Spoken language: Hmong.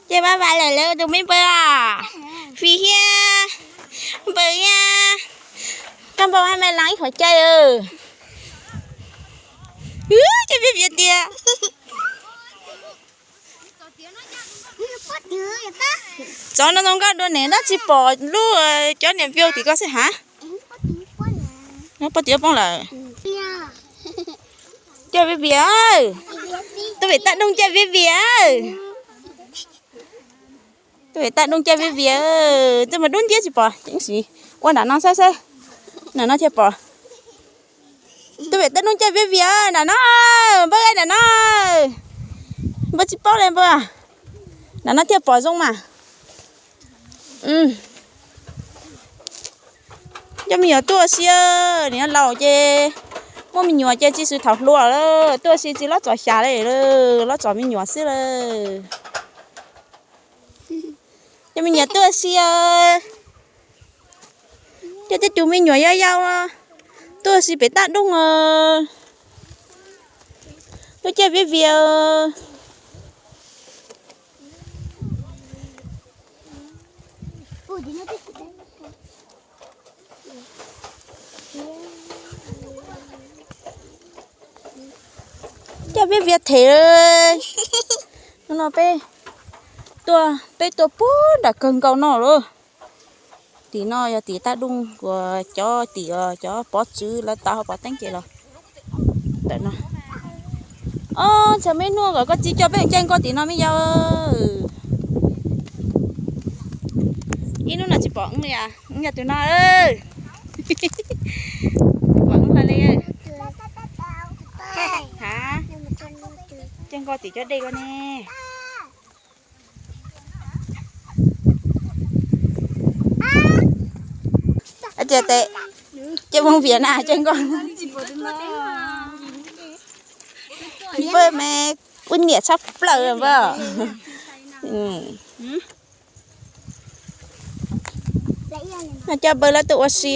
Ces vas vas lawm lawv tus me npawg a, Fim thiab Npawg thiab Kab Npauj haj me lees ib qhov cai. Cov viv vias tias, tsov no zoo nkauj dua ne, tab tsis pom lub, cov niam view tim ko xwb hab. Poj tim poob lawm. Cov viv vias, tuaj pem Taj Dooj cov viv vias. Tuaj pem Taj Dooj cov viv vias, tuaj mas dub nciab tsis pom, ua nram no saib saib, nram no thiaj pom. Tuaj pem Taj Dooj cov viv vias nram no, npawg nram no, npawg tsis paub li npawg, nram no thiaj pom zoo mas. Cov me nyuam tuaj ua si, nim no laus ces muaj me nyuam ces tsis xws thaum hluas lawm, tuaj ua si tsis lob txom xya li, lob txom me nyuam xwb lawm. Cov me nyuam tuaj ua si, cov tej tus me nyuam yau yau tuaj ua si pem Taj Dooj, tuaj cov viv vias. Cov viv vias them, no peb tuaj, peb tuaj puag nram kawg nkaus no lawm. Tim no yog tim Taj Dooj uas cov tim cov pov txwv lawv tau hauv pov teeb ces los ntawm no. Ob, txhia me nug kom koj txiv coj peb caij nkoj tim no me yau. Ib hnub no tsis pom wb li, wb yog tus no. Pom wb hlo li. Ha, caij nkoj tim cov dej ko ne. Ces tes, ces Hmoob Viam na caij nkoj. Npawg me, ua niam tshaj plaws npawg. No coj npawg lawv tuaj ua si.